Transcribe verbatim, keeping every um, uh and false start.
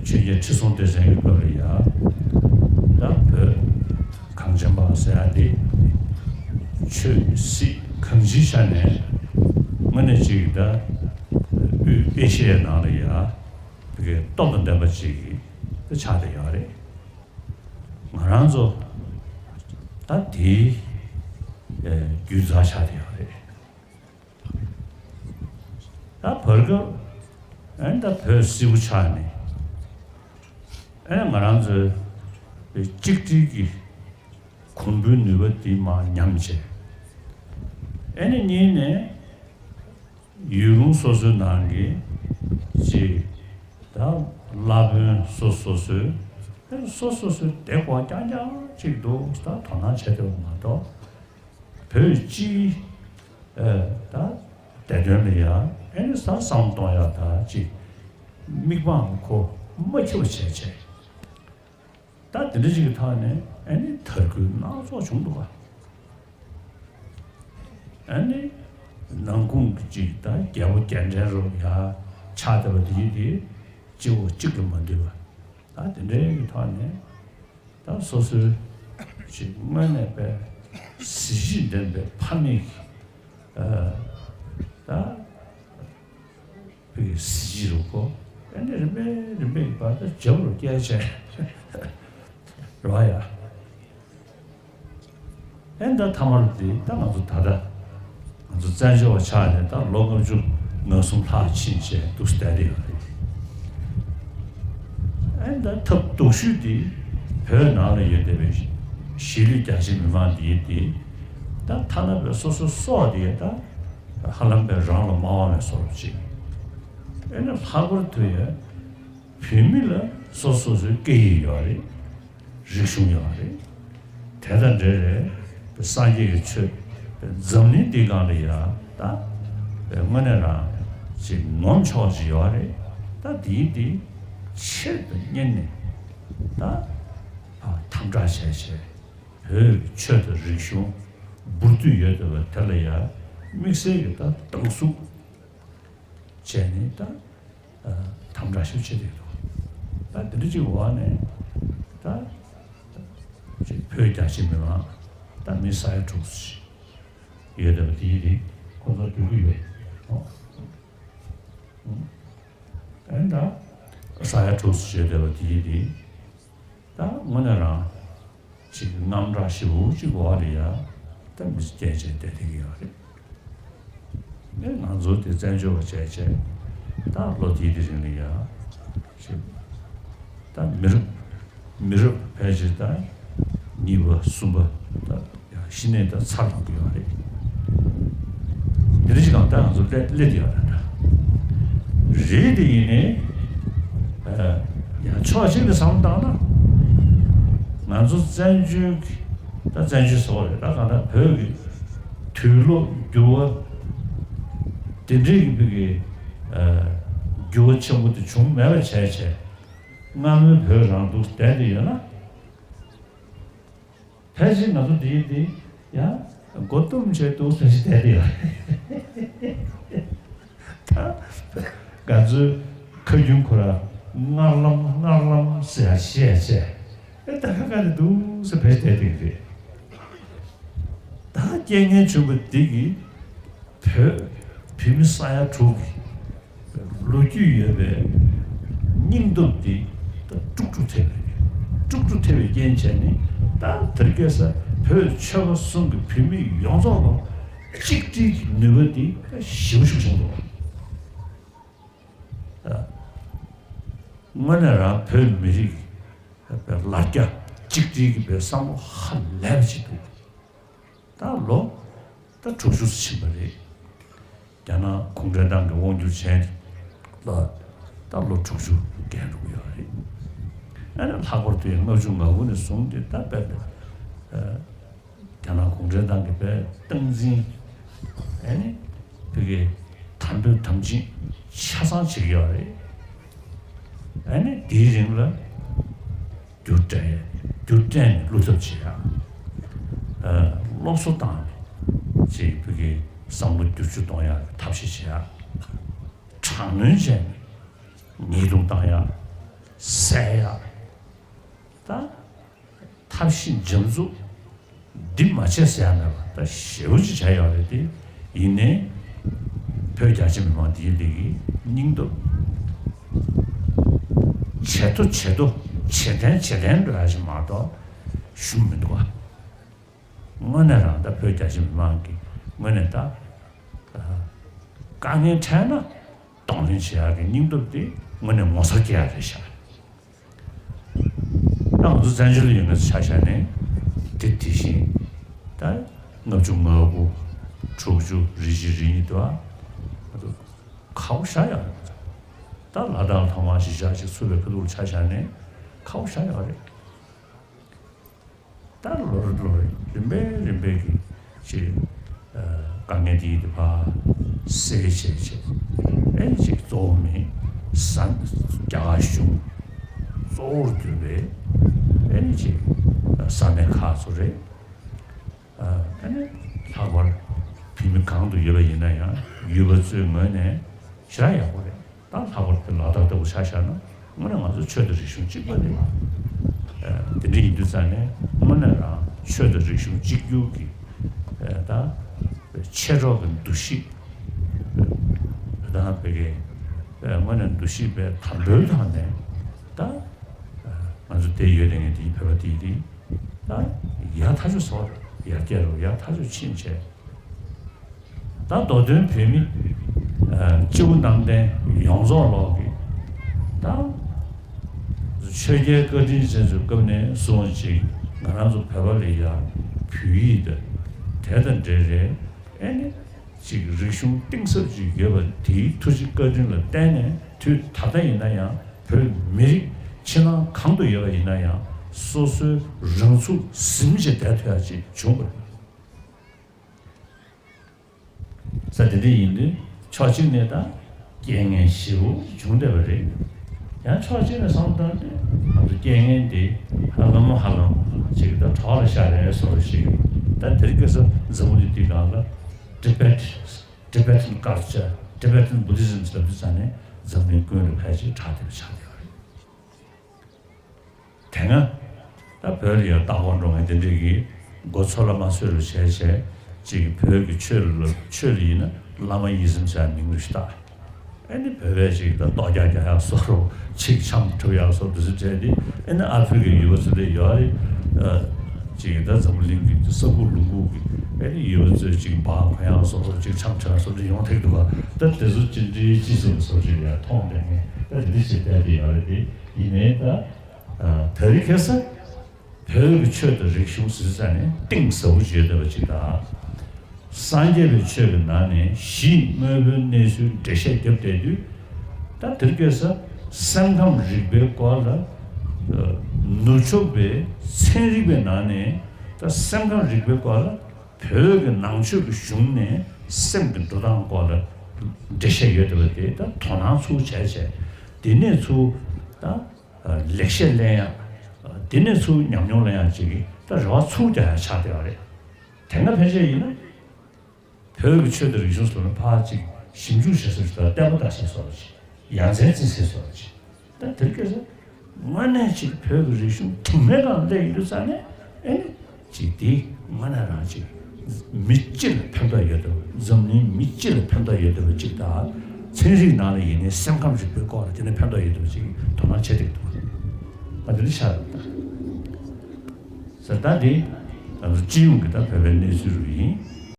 ཆོས་རྒྱལ་ཁྲི་སྲོང་ལྡེ་བཙན་གྱི་སྐབས་ལ་ཡ། ད་བོད་གངས་ཅན་པ་ཟེར་ཡ་དེ། ཆོས་སྲིད་གང་ཅིའི་ཆ་ནས་དངོས་གནས་ཅིག་ད་དབུས་ཨེ་ཤི་ཡའི་ནང་ལ་ཡ། དེ་གའི་སྟོབས་དང་ལྡན་པ་ཅིག་ཆགས་བསྡད་ཡོད་རེད། ང་རང་ཚོ་ད་དེའི་རྒྱུད་རྩ་ཆགས་བསྡད་ཡོད་རེད། ད་བར་སྐབས་ཨ་ནི་ད་བོད་སིལ་བུ་ཆགས་ནས། ཨ་ནི་ང་རང་ཚོའི་གཅིག་སྒྲིལ་གྱི་གོང་བུའི་ནུས་པ་འདི་མར་ཉམས་བྱས། ཨ་ནི་གཉིས་ནས་ཡུལ་ལུང་སོ་སོའི་ནང་གི་ཅིག་ད་བླ་དཔོན་སོ་སོ་སོའི་ཨ་ནི་སོ་སོ་སོའི་བདེ་བ་རྐྱང་རྐྱང་ཅིག་འདུག་ད་དོ་སྣང་བྱས་བསྡད་པ་མ་གཏོགས། བོད་སྤྱིའི་ཨ་ད་བདེ་དོན་ལ་ཡ་ཨ་ནི་ས་བསམ་གཏོང་ཡ་ད་ཅིག་མིག་དཔང་ཁོ་མ་འཁྱོལ་བ་བྱས་བྱས། ད་དེ་འདྲ་ཅིག་གི་ཐོག་ནས་ཨ་ནི་དར་རྒུད་སྣ་ཚོགས་བྱུང་འདུག་ག་ཨ་ནི་ནང་ཁུངས་ཀྱི་ཅིག་ད་རྒྱལ་པོ་རྒྱལ་ཕྲན་རུ་ཡ་ཆགས་བསྡད་པ་དེ་ཡིན་དེ་སྤྱི་བོ་གཅིག་ཏུ་མ་འདུས་པ། ད་དེ་འདྲའི་གི་ཐོག་ནས་ད་སོ་སོའི་ཅིག་དངོས་གནས་པའི་གཟི་བརྗིད་ལྡན་པའི་ཕ་མེས་ཀྱི་ཨ་ད་བོད་ཀྱི་གཟི་བརྗིད་རུ་ཁོ་ཨ་ནི་རིམ་པས་རིམ་པས་ཀྱི་བར་དུ་རྒྱབ་རུ་བསྐྱལ་བྱས་རེད་བ་ཡ། ཨེ་ད་ཐ་མར་དེ་ད་ང་ཚོ་ད་ལྟ་ང་ཚོ་བཙན་བྱོལ་བ་ཆགས་ནས་ད་ལོ་ལྔ་བཅུ་ང་གསུམ་ལྷག་ཕྱིན་བྱས་འདུག་བསྡད་དེ་ཡོད་རེད། ཨེ་ད་ཐབས་སྡུག་ཤོས་དེ་བོད་ནང་ལ་ཡོད་བསྡད་པའི་གཞིས་ལུས་རྒྱ་ཆེ་མི་མང་དེ་དེ་ད་ཐ་ན་པའི་སོ་སོའི་སྲོག་དེ་ད་ཧ་ལམ་པའི་རང་ལ་མ་དབང་བའི་བཟོ་འདྲ་ཅིག་ཨེ་ན་ལྷག་པར་དུ་ཡ་བོད་མི་ལ་སོ་སོ་སོའི་སྐད་ཡིག་ཡོད་རེད། རིག་གཞུང་ཡོད་རེད། དེ་དང་འབྲེལ་བའི་སངས་རྒྱས་ཀྱི་ཆོས་འཛམ་གླིང་འདིའི་སྒང་ལ་ཡ་ད་དངོས་གནས་རང་ཅིག་ངོམ་ཆོག་ཅིག་ཡོད་རེད། ད་འདིའི་འདི་ཆེད་དུ་གཉེར་ནས་ད་དམ་དྲག་བྱས་བྱས་བོད་ཀྱི་ཆོས་དང་རིག་གཞུང་འབུར་དོད་ཡོད་བསྡད་པ་དེ་ལ་ཡ་དམིགས་བསལ་གྱི་ད་སྡང་ཟུག་བྱས་ནས་ད། དམ་དྲག་ཞིག་བྱེད་དེ་འདུག་ད་དེ་འདྲ་ཅིག་འོག་ནས་ད་ཅིག་བོད་རྒྱ་ཆེ་མི་མང་ད་མི་ས་ཡ་དྲུག་ཅུ་ཡོད་བསྡད་པ་དེ་ཡིན་དེ་ཁོ་ཚོ་འགྲོ་གི་ཡོད། ཨ་ནི་ད་ས་ཡ་དྲུག་ཅུ་ཡོད་བསྡད་པ་དེ་ཡིན་དེ། ད་དངོས་གནས་རང་ཅིག་དངངས་སྐྲག་ཞེ་པོ་ཅིག་འོག་ལ་ཡ་ད་མི་སྐད་ཆ་བསྡད་བསྡད་ཀྱི་ཡོད་རེད། ཨེ་ང་ཚོ་དེ་བཙན་བྱོལ་བ་བྱས་བྱས་ད་ལོ་དེའི་དེ་རིང་ལ་ཡ་ཅིག་ད་མི་རབས་མི་རབས་ཕལ་ཆེར་ད་གཉིས་པ་གསུམ་པ་ད། ཡང་ཤི་ནས་ད་ཚར་ལོངས་ཀྱི་ཡོད་རེད། དེ་འདྲ་ཞིག་གང་ལྟར་ང་ཚོ་སླེབས་སླེབས་ཡོད་རེད་ད། རེད་དེ་ཡིན་ནའི། ཡང་ཕྱོགས་གཅིག་ནས་བསམ་བློ་བཏང་ན། ང་ཚོ་བཙན་བྱོལ་གྱི་ད་བཙན་བྱོལ་ཟེར་བ་རེད་ད་གང་ལྟར་བོད་ཀྱི་དུས་ལོ་འགྱུར་བ་དེ་འདྲའི་གི་བོད་ཀྱི་འགྱུར་བ་ཆེན་པོ་དེ་བྱུང་མེད་པ་བྱས་བྱས་སྔ་མོའི་བོད་རང་འདུག་བསྡད་དེ་ཡོད་ན། ཕལ་ཆེར་ང་ཚོ་འདིའི་འདི་ཡང་མགོ་བཏུམ་བྱས་འདུག་ཟེར་ཞིག་བསྡད་དེ་ཡོད་རེད། ད་ང་ཚོའི་ཁ་རྒྱུན་ཁོ་ར་སྔར་ལམ་སྔར་ལམ་ཟེར་ཡ་བཤད་བྱས་ཨེ་ད་ཁ་ཁ་ནས་འདུག་ཟེར་བས་བསྡད་དེ་རེད། ད་རྐྱེན་ངན་བྱུང་བ་འདི་གིས་བོད་བོད་མི་ས་ཡ་དྲུག་གི་ལོ་རྒྱུས་ཡོད་པའི་སྙིང་སྟོབས་འདི་ད་དཀྲུག་དཀྲུག་ཐེབས་རེད། དཀྲུག་དཀྲུག་ཐེབས་པའི་རྐྱེན་བྱས་ནས་ད་དེར་སྐྱེས་ས་བོད་ཆོལ་ཁ་གསུམ་གྱི་བོད་མི་ཡོངས་རྫོགས་ལ་གཅིག་སྒྲིལ་གྱི་ནུས་པ་འདི་ད་ཞེ་པོ་ཞིག་བྱུང་འདུག་ད་དངོས་གནས་རང་བོད་མི་རིགས་ལ་རྒྱ་གཅིག་སྒྲིལ་གྱི་བའི་བསམ་བློ་ཧ་ལས་པ་ཅིག་འདུག་ད་ལོ་ད་དྲུག་ཅུ་ཙམ་ཕྱིན་པ་རེད། རྒྱ་ནག་གུང་ཁྲན་ཏང་གིས་དབང་བསྒྱུར་བྱས་ལ་ད་ལོ་དྲུག་ཅུ་བརྒལ་འགྲོ་གི་ཡོད་རེད། ཨ་ནི་ལྷག་པར་དུ་ཡང་ལྔ་བཅུ་ང་དགུ་ནས་བཟུང་སྟེ་ད་དཔེ་རྒྱ་ནག་གུང་ཁྲན་ཏང་གིས་དཔེ་སྟངས་འཛིན་ཨ་ནི་བོད་ཀྱི་དམ་པོའི་དམ་ཅན་ཆ་ཚང་བྱེད་ཀྱི་ཡོད་རེད། ཨ་ནི་དེའི་རིང་ལ། རྒྱུ་སྤྲད་རྒྱུ་སྤྲད་ནས་བསླུ་ཐབས་བྱེད་ཡ། སློབ་གསོ་བཏང་ནས་ཅིག་བོད་ཀྱི་བསམ་བློ་བསྒྱུར་བཅོས་གཏོང་ཡ་ཐབས་ཤེས་བྱེད་ཡ། དྲག་གནོན་བྱས་ནས་ཉེས་རྡུང་བཏང་ཡ། ཟེར་ཡ། ད་ཐབས་ཤེས་འཇམ་རྩུབ་འདི་མ་བྱེད་ཟེར་ཡ་མེད་པ། ད་ཞེ་པོ་ཅིག་བྱས་ཡོད་རེད་དེ། ཡིན་ནའི་བོད་རྒྱ་ཆེ་མི་མང་འདིའི་ལས་ཀྱི་སྙིང་སྟོབས་ཇེ་མཐོ་ཇེ་མཐོ་ཇེ་བརྟན་ཇེ་བརྟན་འགྲོ་ཡ་ཞིག་མ་གཏོགས་ཞུམ་མི་འདུག་ག། དངོས་གནས་རང་ད་བོད་རྒྱ་ཆེ་མི་མང་གི་ངོས་ནས་ད་དཀའ་ངལ་འཕྲད་ན་གདོང་ལེན་བྱེད་ཡག་གི་སྙིང་སྟོབས་དེ་དངོས་གནས་ངོ་མཚར་སྐྱེ་ཡག་རེད་ཤག། ད་ང་ཚོ་བཙན་བྱོལ་ལ་ཡོད་མཁན་ཚོ་ཆ་བཞག་ནས་དེ་དེ་བཞིན་ད་ལྔ་བཅུ་ང་དགུ་དྲུག་ཅུ་རེ་གཅིག་རེ་གཉིས་འདུག་ཨ། ང་ཚོ་ཁག་པོ་ཞེ་དྲག་ཡོད་རེད། ད་ལ་དྭགས་ལ་ཐོག་མར་གཞིས་ཆགས་ཅིག་ཚུགས་པའི་ཁ་ཐུག་ལ་ཆ་བཞག་ནས་ཁག་པོ་ཞེ་དྲག་ཡོད་རེད། ད་ལོ་རེ་ལོ་རེ་རིམ་པས་རིམ་པས་ཀྱི་ཅིག་དཀའ་ངལ་དེ་ཡི་དེ་ཕར་སེལ་བྱས་བྱས། ཨེ་ནི་ཅིག་གཙོ་བོ་མི་ས་རྒྱ་གར་གཞུང་གཙོ་བོར་གྱུར་པའི་ཨེ་ནི་ཅིག་ས་གནས་ཁག་ཚོ་རེད། ཨེ་ནི་ལྷག་པར་བོད་མི་གང་དུ་ཡོད་པ་ཡིན་ན་ཡང་ཡུལ་པ་ཚོའི་ངོས་ནས་ཞེ་དྲག་ཡག་པོ་རེད། ད་ལྷག་པར་དུ་ལ་དྭགས་ལྟ་བུ་ཆ་བཞག་ན་དངོས་གནས་ང་ཚོ་ཆོས་དང་རིག་གཞུང་གཅིག་པ་རེད། ཨ། དེ་འདྲ་ཡིན་དུས་ཙང་ནས་དངོས་གནས་རང་ཆོས་དང་རིག་གཞུང་གཅིག་གྱུར་གྱི་ཨ། ད་མཆེད་གྲོགས་ཀྱི་འདུ་ཤེས་ཨ། ད་བོད་ཀྱི་ཨ། དངོས་གནས་འདུ་ཤེས་པའི་དམ་པོའི་ཐོག་ནས་ད་ཨ། ང་ཚོ་དེ་ཡོད་དེ་ངས་དེའི་བོད་པ་དེ་ཡིན་དེ་ད་ཡག་ཐག་ཆོད་སོང་། ཡར་རྒྱས་རུ་ཡག་ཐག་ཆོད་ཕྱིན་བྱས། ད་མདོ་དོན་བོད་མི་ཨ། སྤྱི་བོ་གནམ་བསྟན་ཡོངས་རྫོགས་ལོག་གི་ད་ཆོས་རྒྱལ་བཀའ་དྲིན་ཅན་ཚོའི་སྐབས་ནས་བཟུང་ཅིག་ང་རང་ཚོ་བོད་པ་ལ་ཡང་བོད་ཡིག་དང་དེ་དང་འབྲེལ་རེད། ཨེ་ནི་ཅིག་རིག་གཞུང་གཏིང་ཟབ་ཅིག་ཡོད་པ་དེའི་ཐུགས་རྗེ་བཀའ་དྲིན་ལ་བརྟེན་ནས་དུས་ད་ལྟ་ཡིན་ན་ཡང་བོད་མི་རིགས་ཕྱི་ནང་གང་དུ་ཡོད་པ་ཡིན་ན་ཡང་སོ་སོའི་རང་ཚུགས་ཟིན་བྱས་བསྡད་ཐུབ་ཡག་ཅིག་བྱུང་བ་རེད། ས་དེ་འདྲ་ཡིན་དུས་ཕྱོགས་གཅིག་ནས་ད་རྐྱེན་ངན་ཞེ་པོ་བྱུང་བསྡད་པ་རེད། ཡང་ཕྱོགས་གཅིག་ནས་བསམ་བློ་བཏང་དུས་ང་ཚོ་རྐྱེན་ངན་འདི་ཧ་ལམ་ཧ་ལམ་ཅིག་ད་གྲོགས་ལ་ཤར་རེད་བཟོ་འདྲ་ཞིག་ད་དེ་རིང་ཁ་སང་འཛམ་བུ་གླིང་འདིའི་སྒང་ལ་Tibet Tibetan culture, Tibetan Buddhism ཟེར་དུས་ཙང་ནས་འཛམ་གླིང་ཀུན་ལ་ཕལ་ཆེར་གྲགས་བསྡད་པ་ཆགས་བསྡད་པ་རེད། དེ་སྔ་ད་བོད་ལ་ཡང་ལྟ་སྐོར་འགྲོ་མཁན་དེ་འདྲས་ཀྱིས་མགོ་ཚོད་ལ་མ་ཚོད་རུ་བྱས་བྱས་ཅིག་བོད་ཀྱི་ཆོས་ལ་ཆོས་ལ་ཡིན་ན་བླ་མ་ཡིད་བཞིན་ཟེར་མིང་རུ་ཞིག་བཏགས། ཨེ་ནི་བོད་པས་ཅིག་ད་རྡོ་རྒྱག་རྒྱག་ཡག་བཟོ་འདྲ་ཅིག་འཆམ་འཁྲབ་ཡག་བཟོ་འདྲ་ཟེར་བྱས་ཏེ་ཨེ་ནི་ཨ་ཧྥེ་རི་ཁའི་ཡུལ་པ་ཚོ་ལ་ཡོད་རེད། ཅིག་ད་འཛམ་བུ་གླིང་གི་ས་ཁུག་ལུང་ཁུག་གི་ཨེ་ནི་ཡུལ་པ་ཚོས་ཅིག་འབག་གོན་ཡག་བཟོ་འདྲ་ཅིག་འཆམ་འཁྲབ་བཟོ་འདྲ་ཡོང་ཐེག་འདུག་ག། ད་དེ་ཚོ་ཅི་འདྲའི་ཅི་ཟེར་བཟོ་ཅིག་ཡང་མཐོང་བསྡད་མཁན་ད་དེ་འདྲ་ཞིག་བསྡད་དེ་ཡོད་རེད་དེ། ཡིན་ནའི་ད་ཨ། དེ་རིང་ཁ་སང་བོད་ཀྱི་ཆོས་དང་རིག་གཞུང་ཟེར་ཙང་ནས་གཏིང་ཟབ་པོ་བརྗོད་བསྡད་པ་ཅིག་དང་། སངས་རྒྱས་པའི་ཆོས་ཀྱི་ནང་ནས་གཞི་དངོས་པོའི་གནས་ཚུལ་འགྲེལ་བཤད་བརྒྱབ་བསྡད་དུས། ད་དེ་རིང་ཁ་སང་སེམས་ཁམས་རིག་པའི་སྐོར་ལ་ཨ། ནུབ་ཕྱོགས་པའི་ཚན་རིག་པའི་ནང་ནས་ད་སེམས་ཁམས་རིག་པའི་སྐོར་ལ་བོད་ཀྱི་ནང་ཆོས་ཀྱི་གཞུང་ནས་སེམས་ཀྱི་འགྲོ་སྟངས་སྐོར་ལ་འགྲེལ་བཤད་ཡོད་བསྡད་པ་དེ་ད་དོ་སྣང་ཚུར་བྱས་བྱས་དེ་ནས་ཚུར་ད། ལེགས་བཤད་ལེན་ཡག་དེ་ནས་ཚུར་ཉམས་མྱོང་ལེན་ཡག་ཅིག་གི་ད་རེ་བ་ཚུར་རྒྱག་ཡག་ཆགས་བསྡད་པ་རེད། དེ་སྔ་ཕལ་ཆེར་ཡིན་ན་བོད་ཀྱི་ཆོས་དང་རིག་གཞུང་ཟེར་ན་ཕར་ཅིག་ཞིབ་འཇུག་བྱེད་ས་ཅིག་དང་ལྟད་མོ་ལྟ་ས་བཟོ་འདྲ་ཅིག་ཡ་མཚན་རྩི་ས་བཟོ་འདྲ་ཅིག་ད་དེ་སྐད་ཆ་དངོས་གནས་ཅིག་བོད་ཀྱི་རིག་གཞུང་དུང་མའི་སྒང་སླེབས་ཡོང་དུས་ཙང་ནས་ཨེ་ནི། ཅིག་དེ་སྔ་ན་རང་ཅིག་མི་སྤྱི་ལ་ཕན་ཐོགས་ཡོད་འདུག་འཛམ་གླིང་མི་སྤྱི་ལ་ཕན་ཐོགས་ཡོད་འདུག་ཅིག་དང་། ཚན་རིག་ནང་ལ་ཡིན་ནའི་སེམས་ཁམས་རིག་པའི་སྐོར་ལ་དེ་ནས་ཕན་ཐོགས་ཡོད་འདུག་ཅིག་དོ་སྣང་བྱེད་བསྡད་འདུག་ང་དེ་འདྲ་ཤར་འདུག་ད་ཟེར་ད་དེ་ང་ཚོ་སྤྱི་ཡོངས་ཀྱི་ད་བོད་པའི་གནས་ཚུལ་རུ་ཡིན།